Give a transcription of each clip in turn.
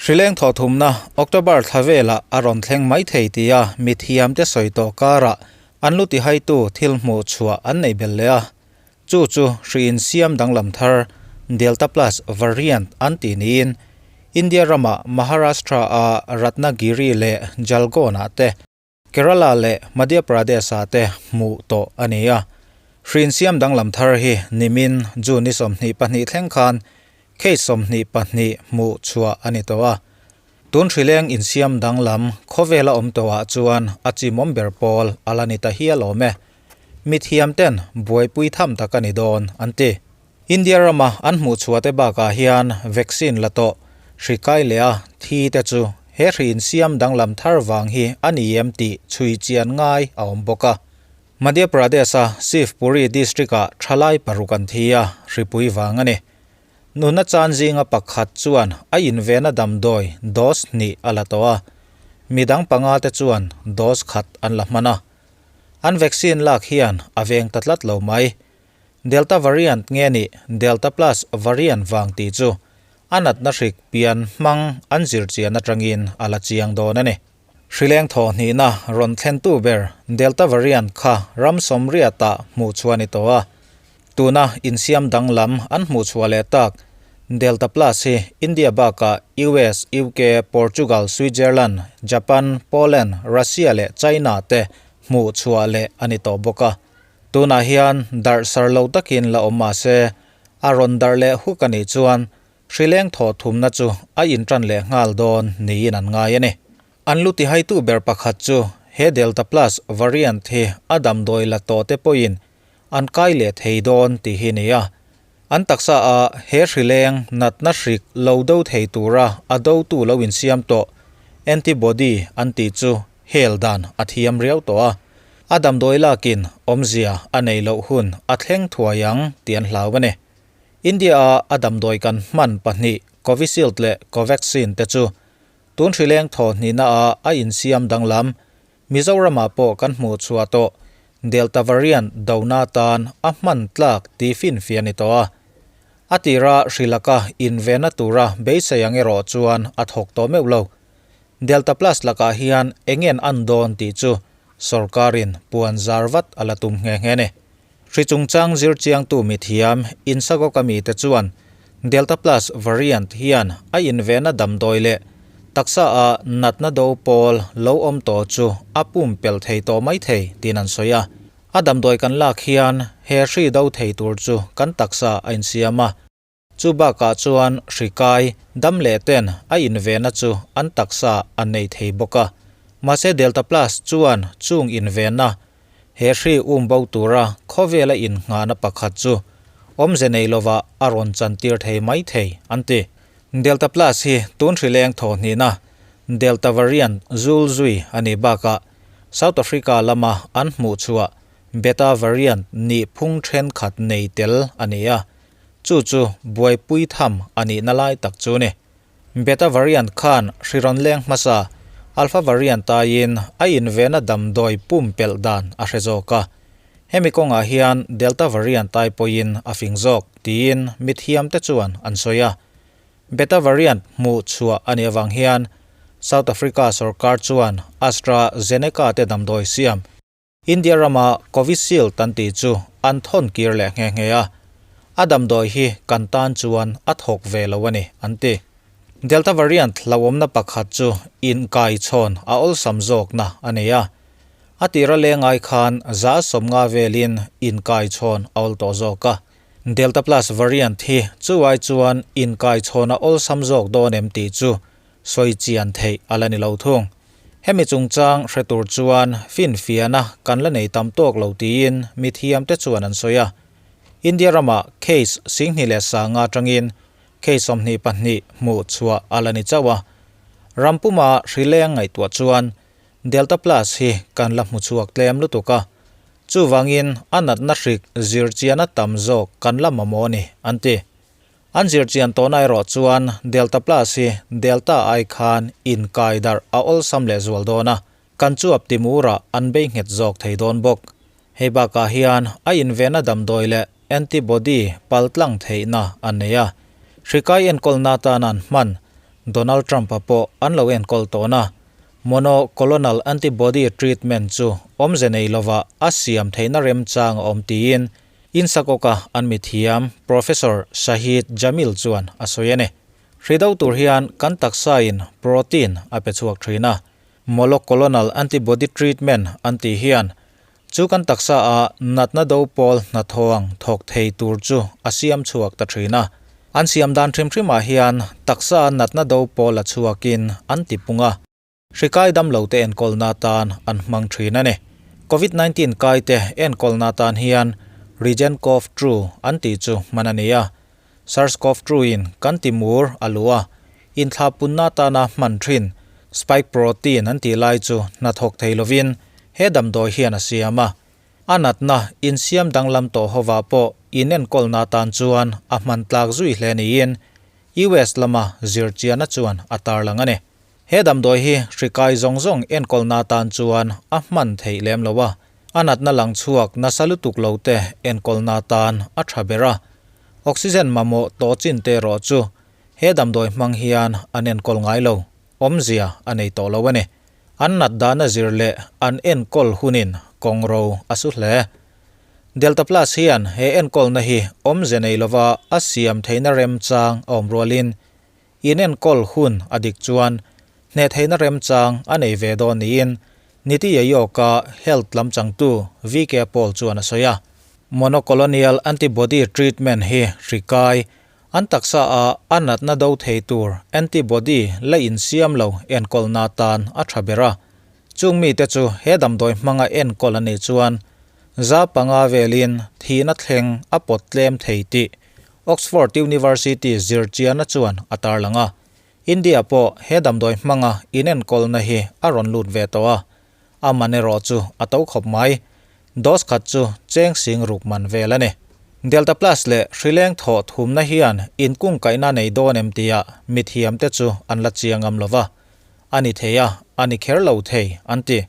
Hrileng thawhthumna October thla velah a rawn thleng mai thei tia mithiamte sawi tawh karah an lu tihaitu thil hmuh chhuah an nei belh leh a. Chu chu hri insiam danglam thar Delta Plus variant an tih niin India rama Maharashtra-a Ratnagiri leh Jalgaon-ah te, Kerala leh Madhya Pradesh-ah te hmuh tawh a ni a. Hri insiam danglam thar hi nimin June ni 22 thleng khan case 22 hmuh chhuah a ni tawh a. Tun hrileng insiam danglam khawvela awm tawhah chuan a chimawm ber pawl a la ni ta hial awm e. Mithiam ten buaipui tham tak a ni dawn an ti. India rama an hmuh chhuah te bakah hian vaccine la tawh hri kai leh a thi te chu he hri insiam danglam thar vang hi a ni em tih chhui chian ngai a awm bawk a. Madhya Pradesh-a Shivpuri district-ah thalai paruk an thi a, hripui vang a ni. Nuna chan zinga pakhat chuan a invena damdawi dose hnih a la tawh a, midang panga te chuan dose khat an la hman a. An vaccine lak hian a veng ta tlat lo mai. Delta variant nge nih Delta plus variant vang tih chu a natna hrik pian hmang an zir chian atangin a la chiang dawn a ni. Hrileng thawhhnihna rawn thlentu ber Delta variant kha ram sawmriatah hmuh chhuah a ni tawh a. Tuna insiam danglam an hmuh chhuah leh tak Delta plus hi India bakah US, UK, Portugal, Switzerland, Japan, Poland, Russia leh China te hmuh chhuah leh a ni tawh bawk a. Tunah hian darh sar lo takin la awm mah se, a rawn darh leh huk a nih chuan hrileng thawh thumna chu a intan leh nghal dawn niin an ngai a ni. An lu tihaitu ber pakhat chu he Delta Plus variant hi a damdawi la tawh te pawhin an kai leh thei dawn tih hi ni a. An taksa a he hrileng natna hrik lo do thei tura a dotu lo insiam tawh antibody an tih chu hel dan a thiam riau tawh a. A damdawi lakin awmzia a nei loh hun a thleng thuai ang tih an hlau a ni. India-a a damdawi kan hman pahnih Covishield leh Covaxin te chu tun hrileng thawhhnihna-a a insiam danglam Mizoramah pawh kan hmuh chhuah tawh Delta variant dona tan a hman tlak tih finfiah a ni tawh a. A tira hri laka invenna tura beisei ang erawh chuan a thawk tawh meuh lo. Delta Plus lakah hian eng ngen an dawn tih chu sorkarin puan zar vat a la tum nghe nghe a ni. Hri chungchang zir chiangtu mithiam Insagoka mite chuan Delta Plus variant hian a invenna damdawi leh taksa a natna do pawl lo awm tawh chu a pumpelh thei tawh mai thei tiin an sawi a. A damdawi kan lak hian he hri do thei tur chu kan taksa a insiam a. Chu bakah chuan hri kai dam leh ten a invenna chu an taksa a nei thei bawk a. Mahse Delta Plus chuan chung invenna he hri um bo tura khawvela innghahna pakhat chu awmze nei lovah a rawn chantir thei mai thei an ti. Delta Plus hi tun hri leng thawhhnihna Delta variant zul zui a nih bakah South Africa lama an hmuh chhuah Beta variant nih phung thenkhat nei tel a ni a. Chu chu buaipui tham a nihna lai tak chu ni. Beta variant khan hri rawn leng hmasa, Alpha variant aiin a invena damdawi pumpelh dan a hre zawk a. Hemi kawngah hian Delta variant ai pawhin a fing zawk tiin mithiamte chuan an sawi a. Beta variant hmuh chhuah a nih avang hian South Africa sorkar chuan AstraZeneca te damdawi siam, India rama Covishield an tih chu an thawn kir leh nghe nghe a, a damdawi hi kan tan chuan a thawk ve lo a ni, an ti. Delta variant hlauhawmna pakhat chu inkaichhawn a awlsam zawkna a nei a, a tira lengai khan 150 velin inkaichhawn a awl tawh zawk a. Delta plus variant hi chuai chuan inkaichhawn a awlsam zawk dawn em tih chu sawi chian theih a la ni lo thung. Hemi chungchang hre tur chuan finfiahna kan la nei tam tawk lo tiin mithiamte chuan an sawi a. India ramah case 25 atangin case 22 hmuh chhuah a la ni chauh a. Ram puma hri leng ngaihtuah chuan Delta Plus hi kan la hmu chhuak tlem lutuk a. Chuvangin a natna hrik zir chiana tam zawk kan la mamawh a ni, an ti. An zirchian tawhna erawh chuan Delta Plus hi Delta ai khan inkai darh a awlsam lehzual dawn a, kan chuap timurah an bei nghet zawk thei dawn bawk. Hei bakah hian a invenna damdawi leh antibody paltlang theihna a nei a, hri kai enkawlna atana an hman Donald Trump-a pawh an lo enkawl tawn a, Monoclonal antibody treatment chu awmze nei lova a siam theihna remchang a awm tiin Insakawka an mithiam Professor Shahid Jamil chuan a sawi a ni. Hri do tur hian kan taksain protein a pe chhuak thin a, Molocolonal antibody treatment an tih hian chu kan taksa a natna do pawl hnathawng thawk thei tur chu a siam chhuak ta thin a. An siam dan hrim hrimah hian taksa a natna do pawl a chhuakin an ti pung a. Hri kai dam lo te enkawlna atan an hmang thin a ni. Covid 19 kai te enkawlna atan hian Regencov True an tih chu hman a ni a. SARS-CoV-2 in kan ti mur a luh a, inthlahpunna atana hman thin spike protein an tih lai chu hnathawk thei lovin he damdawi hian a siam a. A natna insiam danglam tawh hovah pawh inenkawlna atan chuan a hman tlak zui hle niin US lama zirchianna chuan a tarlang a ni. He damdawi hi hri kai zawng zawng enkawlna atan chuan a hman theih lem lo a, a natna lang chhuak nasa lutuk lo te enkawlna atan a tha ber a. Oxygen mamawh tawh chin te erawh chu he damdawi hmang hian an enkawl ngai lo, awmzia a nei tawh lo a ni. An nat dana zir leh an enkawl hunin kawng ro a su hle. Delta Plus hian he enkawlna hi awmze nei lova a siam theihna remchang a awm rualin Inenkawl hun a dik chuan hneh theihna remchang a nei ve dawn niin Niti Aayog-a health lam changtu VK Paul chuan a sawi a. Monocolonial antibody treatment hi hri kai, an taksa a a natna do thei tur antibody la insiam lo enkawlna atan a tha ber a. Chung mite chu he damdawi hmanga enkawl a nih chuan 500 velin thihna thleng a pawt tlem thei tih Oxford University zirchianna chuan a tarlang a, India pawh he damdawi hmanga inenkawlna hi a rawn lut ve tawh a, a man erawh chu a to khawp mai. Dose khat chu cheng sing ruk man vel a ni. Delta Plus leh hrileng thawh thumna hian inkungkaihna nei dawn em tia mithiamte chu an la chiang ngam lo va, a ni thei a, a ni kher lo thei, an ti.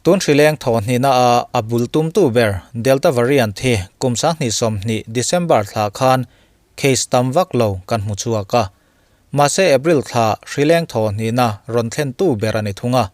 Tun hrileng thawhnihna a a bul tumtu ber Delta variant hi kum 2020 December thla khan case tam vak lo kan hmu chhuak a. Mahse April thla hrileng thawhnihna rawn thlentu ber a ni thung a.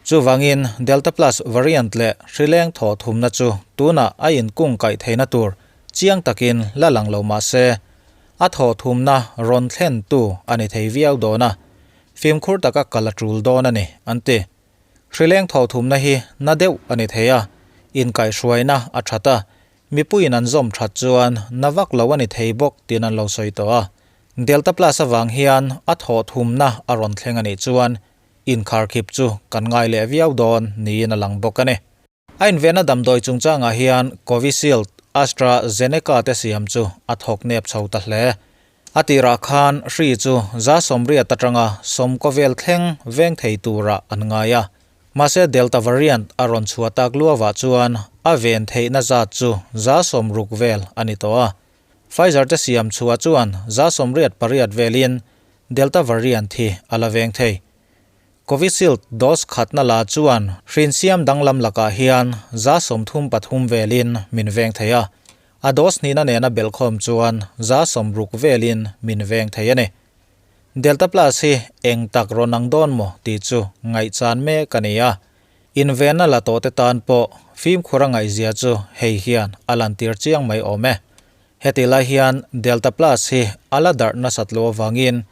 Chuvangin Delta plus variant leh hrileng thawh thumna chu tunah a inkung kaih theihna tur chiang takin la lang lo mahse a thawh thumna rawn thlentu a ni thei viau dawn a, fimkhur taka kal a tul dawn a ni, an ti. Hrileng tho thumna hi na deuh a ni thei a, inkaihhruaina a that a, mipuiin an zawm that chuan na vak lo a ni thei bawk tiin an lo sawi tawh a. Delta Plus avang hian a thawh thumna a rawn thleng a nih chuan inkharkhip chu kan ngai leh viau dawn niin a lang bawk a ni. A invenna damdawi chungchangah hian Covishield, AstraZeneca te siam chu a thawk nep chho ta hle. A tirah khan hri chu 80% atanga 90 vel thleng veng thei turah an ngai a. Mahse Delta variant a rawn chhuah tak luavah chuan a ven theihna zat chu 60% vel a ni tawh a. Pfizer te siam chhuah chuan 88% velin Delta variant hi a la veng thei. Covishield dose khatna la chuan hrinsiam danglam lakah hian 33% velin min veng thei a. A dose hnihna nena belhkhawm chuan 60% velin min veng thei a ni. Delta Plus hi eng tak rawn ang dawn maw tih chu ngaihchan mek a ni a. Invenna la tawhte tan pawh fimkhur a ngaihzia chu hei hian a lantir chiang mai awm e. Heti lai hian Delta Plus hi a la darh nasat loh avangin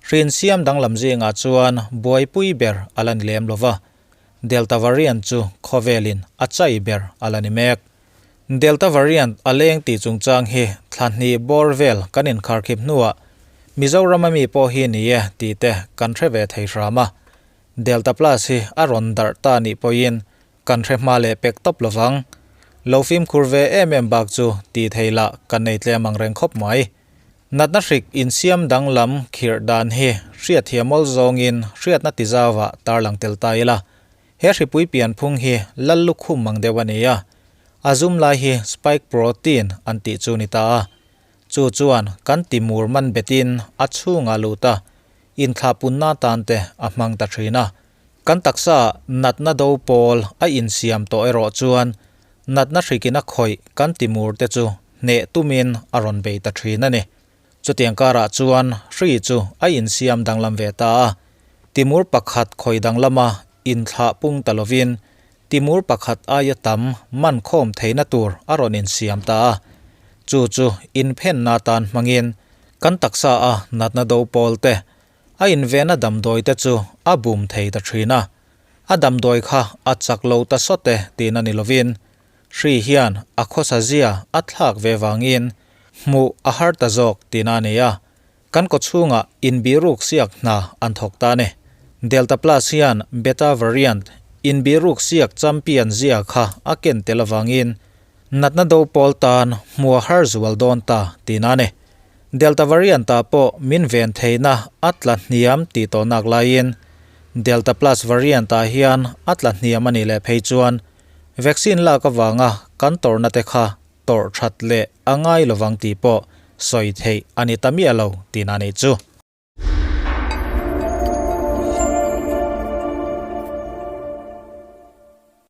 hrinsiam danglam zingah chuan buaipui ber a la ni lem lova. Delta variant chu khawvelin a chai ber a la ni mek. Delta variant a leng tih chungchang hi thla hnih bawr vel kan inkharkhip hnuah Mizoram a mi pawh hi ni e tih te kan hre ve thei hram a. Delta plus hi a rawn darh ta nih pawhin kan hre hma leh pek tawp lovang. Lo fimkhur ve em em bak chu tih thei lah kan nei tlem ang reng khawp mai. Natna hrik insiam danglam khirh dan hi hriatthiam awl zawngin hriatna tizauah tarlang tel ta ila. He hripui pianphung hi lal lukhum ang deuh a ni a, a zum lai hi spike protein an tih chu ni ta a. Chu chuan kan timur man betin a chhungah lut a, inthlahpunna tan te a hmang ta thin a. Kan taksa natna do pawl a insiam tawh erawh chuan natna hrikin a khawih kan timur te chu hneh tumin a rawn bei ta thin a ni. Chutiang karah chuan hri chu a insiam danglam ve ta a, timur pakhat khawi danglama inthlah pung ta lovin timur pakhat aia tam man khawm theihna tur a rawn insiam ta a. Chu chu inphenna atan hmangin kan taksa a natna do pawl te, a invehna damdawi te chu a bum thei ta thin a. A damdawi kha a chak lo ta sawt e tihna ni lovin Hri hian a khawsa zia a thlak ve vangin hmuh a har ta zawk tihna a ni a, kan kawchhungah inbiruk siak hna an thawk ta a ni. Delta Plus hian Beta variant inbiruk siak champion zia kha a ken tel avangin natna do pawl tan hmuh a har zual dawn ta tihna a ni. Delta variant ah pawh min ven theihna a tla hniam tih tawh nak laiin Delta Plus variant ah hian a tla hniam a nih leh phei chuan Vaccine lak avanga kan tawrhna te kha tawrh that leh a ngai lovang tih pawh sawi theih a ni ta miah lo tihna a nih chu.